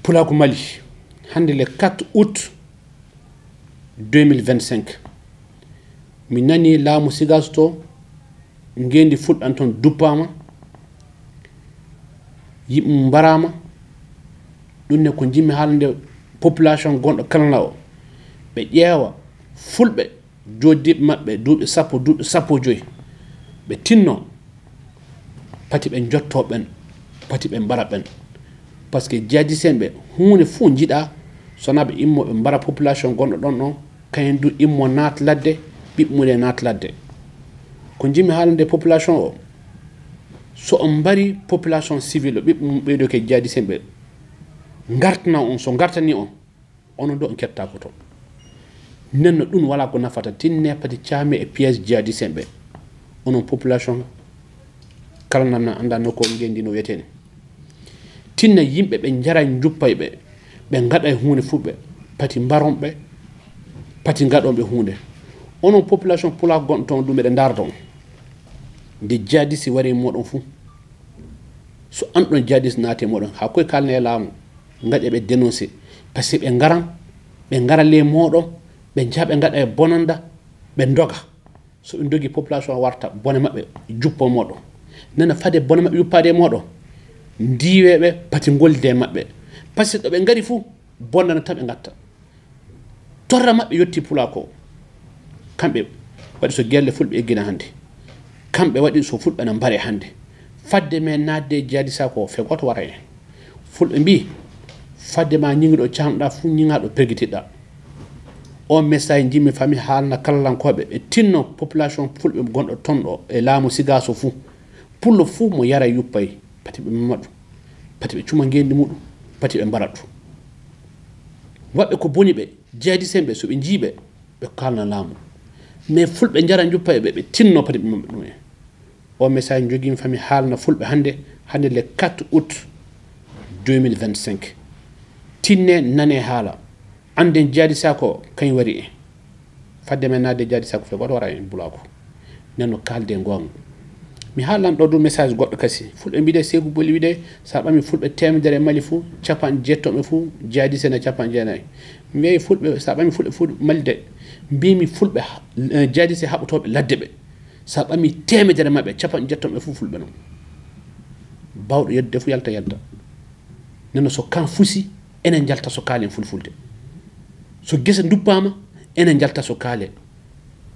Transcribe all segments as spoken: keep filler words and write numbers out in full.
Pulaaku Mali, hannde le quatre août deux mille vingt-cinq, mi nanii laamu Sigaaso to, ngeenndi Fulɓe an ton duppaama, yimɓe mum mbaraama. Ɗum ne ko njiɗmi haalande population gonɗo Kalana o, ɓe ƴeewa Fulɓe joodiiɓe maɓɓe duuɓi sappo, duuɓi sappo joy, ɓe tinno, pati ɓe njotto ɓen, pati ɓe mbara ɓen. Parce que jihadiste en ɓe, huunde fuu njiɗa, so wanaa ɓe immo ɓe mbara population gonɗo ɗon ɗon, kañum du immo naata ladde, ɓiɓɓe mum en naata ladde. Ko njiɗmi haalande population o, so on mbari population civile o, ɓiɓɓe mum ɓeydoke jihadiste en ɓe, ngartana on, so ngartanii on, onon duu on kettaako toon. Nden no ɗum walaa ko nafata, tinne pati caame e piège jihadiste en ɓe. Onon population kala nan na annda nokku o ngeenndi no wiyetee ni. Tinna yimɓe ɓe njara njuppay ɓe, ɓe ngaɗay huunde fuu ɓe, pati mbaron ɓe, pati ngaɗon ɓe huunde. Onon population pulaaku gonɗo toon ɗum eɗe ndaarda on. Nde jihadiste wari e mooɗon fuu, so an ɗon jihadiste naati e mooɗon, haa koy kaalne e laamu, ngaɗe ɓe dénoncé, parce que ɓe ngaran, ɓe ngara ley mooɗon, ɓe njaha ɓe ngaɗa e bonanda, ɓe ndoga. So ɓe ndogi population o warta, bone maɓɓe juppo mooɗon. Nana fade bone maɓɓe yuppaade e mooɗon, ndiiwee ɓe, pati ngollidee e maɓɓe. Parce que ɗo ɓe ngari fuu, bonanda tan ɓe ngatta. Torra maɓɓe yotti pulaaku o. Kamɓe waɗi so gelle Fulɓe eggina hannde. Kamɓe waɗi so Fulɓe na mbare hannde. Fadde men naatde e jihadisaaku o, fe gooto wara en. Fulɓe mbii, fadde maa ñiŋuɗo caamɗaa fuu, ñiŋaaɗo pergitiɗaa. Oo message njiɗmi fami haalna kallalankooɓe, ɓe tinno population Fulɓe gonɗo ton ɗo e laamu Sigaaso fuu. Pullo fuu mo yara yuppay, pati ɓe mema ɗum, pati ɓe cuma ngeenndi muɗum, pati ɓe mbara ɗum. Waɗɓe ko boni ɓe, jihadiste en ɓe, so ɓe njii ɓe, ɓe kaalna laamu. Mais Fulɓe njara njuppa e ɓe, ɓe tinno pati ɓe mema ɗum en. O message njogiimi fami haalna Fulɓe hannde, hannde le quatre août deux mille vingt-cinq. Tinne nane haala. Annden jihadisaaku o, kañ wari en. Fadde men naatde jihadisaaku fe gooto wara en pulaaku. Nden no kaalde goonga. Mi haalan ɗo du message goɗɗo kasi. Fulɓe mbiide Seeku Boli wiide, so a ɓami Fulɓe teemedere Mali fuu, capanɗe jeetto ɓe fuu, jihadiste na capanɗe jeenayi. Mi wi'i Fulɓe, so a ɓami Fulɓe fuu Mali de, mbiimi Fulɓe, eh, jihadiste haɓotooɓe ladde ɓe. So a ɓami teemedere maɓɓe, capanɗe jeetto ɓe fuu Fulɓe non. Baawɗo yeddude fuu yalta, yalta. Nden no so kan fusi, enen njalta so kaalen fulfulde. So gese nduppaama, enen njalta so kaale.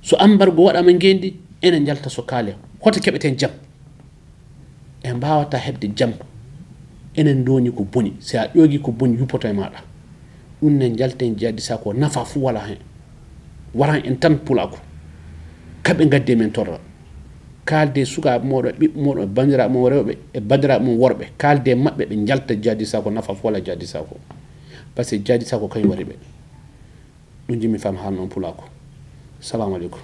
So ambargo waɗaama ngeenndi, enen njalta so kaale. Hoto keɓeten jam? En mbaawataa heɓde jam. Enen ndooñi ko boni. Si a ƴoogi ko boni, yuppoto e maaɗa. Ɗum ne njalten jihadisaaku o, nafa fuu walaa hen. Waran en tan pulaaku. Kaɓe ngaddi e men torra. Kaalde sukaaɓe mooɗon, ɓiɓɓe mooɗon, e banndiraaɓe mon rewɓe, e banndiraaɓe mon worɓe. Kaalde maɓɓe, ɓe njalta jihadisaaku o, nafa fuu walaa jihadisaaku o. Parce que jihadisaaku o kañ wari ɓe. Ɗum njiɗmi fam haalna on pulaaku. Salaamu aleykum.